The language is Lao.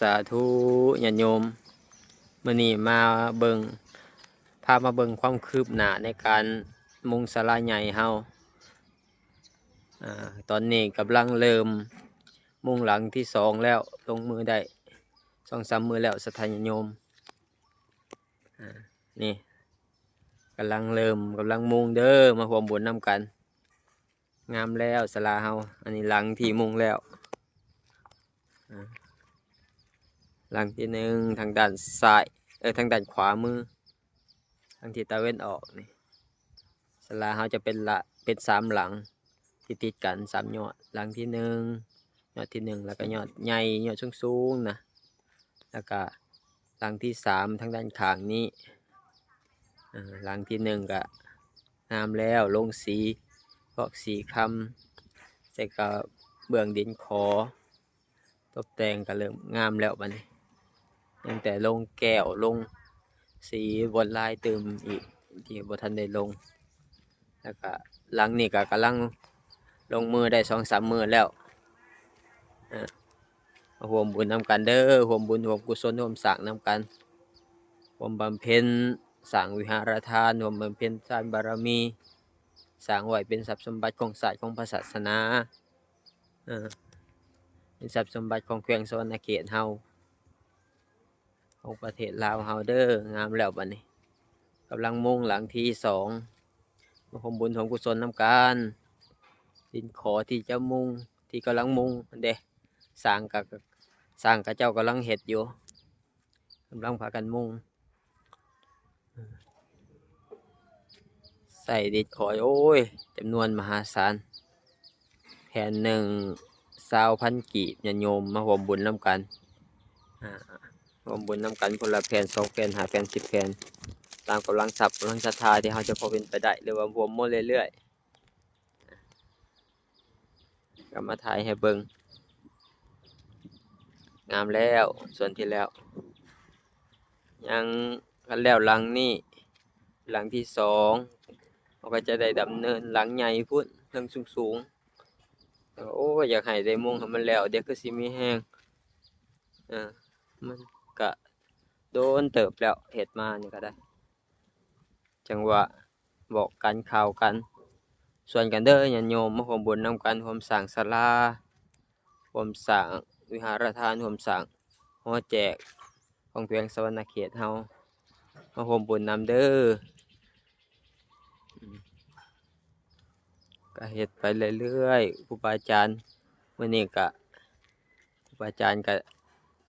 ສາທຸ ຍາດໂຍມ, ມື້ນີ້ມາເບິ່ງ ພາມາເບິ່ງຄວາມຄືບໜ້າໃນການມຸງສາລາໃຫຍ່ເຮົາ. ອາ ຕອນນີ້ກຳລັງເລີ່ມມຸງຫຼັງທີສອງແລ້ວ, ລົງມືໄດ້ສອງສາມມື້ແລ້ວ ສັດທາຍາດໂຍມ. ອາ ນີ້ກຳລັງເລີ່ມ ກຳລັງມຸງເດີ, ມາຮ່ວມບຸນນຳກັນ. ງາມແລ້ວສາລາເຮົາ, ອັນນີ້ຫຼັງທີ່ມຸງແລ້ວ. ອາ ຫຼັງທີໜຶ່ງທາງດ້ານຊ້າຍ ເອີ ທາງດ້ານຂວາມື ທາງທິດຕາເວັນອອກນີ້. ສາລາເຮົາຈະເປັນລະ ເປັນສາມຫຼັງທີ່ຕິດກັນ ສາມຍອດ, ຫຼັງທີໜຶ່ງ ຍອດທີໜຶ່ງ ແລ້ວກໍຍອດໃຫຍ່ ຍອດສູງໆນະ, ແລ້ວກໍຫຼັງທີສາມທາງດ້ານຂ້າງນີ້. ອາ ຫຼັງທີໜຶ່ງກໍງາມແລ້ວ, ລົງສີ ພວກສີຄຳ ໃສ່ກະເບື້ອງດິນຂໍ ຕົບແຕ່ງກໍເລີ່ມງາມແລ້ວບັດນີ້, ຍັງແຕ່ລົງແກ້ວ ລົງສີລວດລາຍຕື່ມອີກທີ່ບໍ່ທັນໄດ້ລົງ. ແລ້ວກະຫຼັງນີ້ກະກຳລັງລົງມືໄດ້ສອງສາມມື້ແລ້ວ. ເອີ ມາຮ່ວມບຸນນຳກັນເດີ, ຮ່ວມບຸນ ຮ່ວມກຸສົນ ຮ່ວມສ້າງນຳກັນ, ຮ່ວມບຳເພັນສ້າງວິຫາລະທານ, ຮ່ວມບຳເພັນທານບາລະມີ, ສ້າງໄວ້ເປັນຊັບສົມບັດຂອງຊາດ ຂອງພະສາສະໜາ. ເອີ ເປັນຊັບສົມບັດຂອງແຂວງສະຫວັນນະເຂດເຮົາ, ຂອງປະເທດລາວເຮົາເດີ. ງາມແລ້ວບັດນີ້, ກຳລັງມຸງຫຼັງທີສອງ, ມາຮ່ວມບຸນຮ່ວມກຸສົນນຳກັນ. ດິນຂໍທີ່ຈະມຸງ ທີ່ກຳລັງມຸງຫັ້ນເດ້, ຊ່າງກະ ຊ່າງເຂົາເຈົ້າກຳລັງເຮັດຢູ່, ກຳລັງພາກັນມຸງ. ໃສ່ດິນຂໍ ໂອ້ຍ ຈຳນວນມະຫາສານ, ແຜ່ນໜຶ່ງຊາວພັນກີບ, ຍາດໂຍມມາຮ່ວມບຸນນຳກັນ. ອາ ຮ່ວມບຸນນຳກັນຄົນລະແຜ່ນ ສອງແຜ່ນ ຫ້າແຜ່ນ ສິບແຜ່ນ, ຕາມກຳລັງຊັບ ກຳລັງສັດທາທີ່ເຮົາຈະພໍເປັນໄປໄດ້ ຫຼືວ່າຮ່ວມໝົດເລື້ອຍໆ. ກໍມາຖ່າຍໃຫ້ເບິ່ງ. ງາມແລ້ວສ່ວນທີ່ແລ້ວ, ຍັງ ຄັນແລ້ວຫຼັງນີ້ ຫຼັງທີສອງ ເຮົາກໍຈະໄດ້ດຳເນີນຫຼັງໃຫຍ່ພຸ້ນ ເທິງສູງໆ. ໂອ້ຍ ຢາກໃຫ້ໄດ້ມຸງໃຫ້ມັນແລ້ວ, ດຽວຄືຊິມີແຮງ. ເອີ ມັນກະໂດນເຕີບແລ້ວ ເຮັດມານີ້ກໍໄດ້. ຈັ່ງວ່າບອກກັນ ຂ່າວກັນ ຊວນກັນເດີຍາດໂຍມ, ມາຮ່ວມບຸນນຳກັນ, ຮ່ວມສ້າງສາລາ, ຮ່ວມສ້າງວິຫາລະທານ, ຮ່ວມສ້າງຫໍແຈກຂອງແຂວງສະຫວັນນະເຂດເຮົາ, ມາຮ່ວມບຸນນຳເດີ. ກໍເຮັດໄປເລື້ອຍໆ ຄູບາອາຈານ. ມື້ນີ້ກະ ຄູບາອາຈານກະ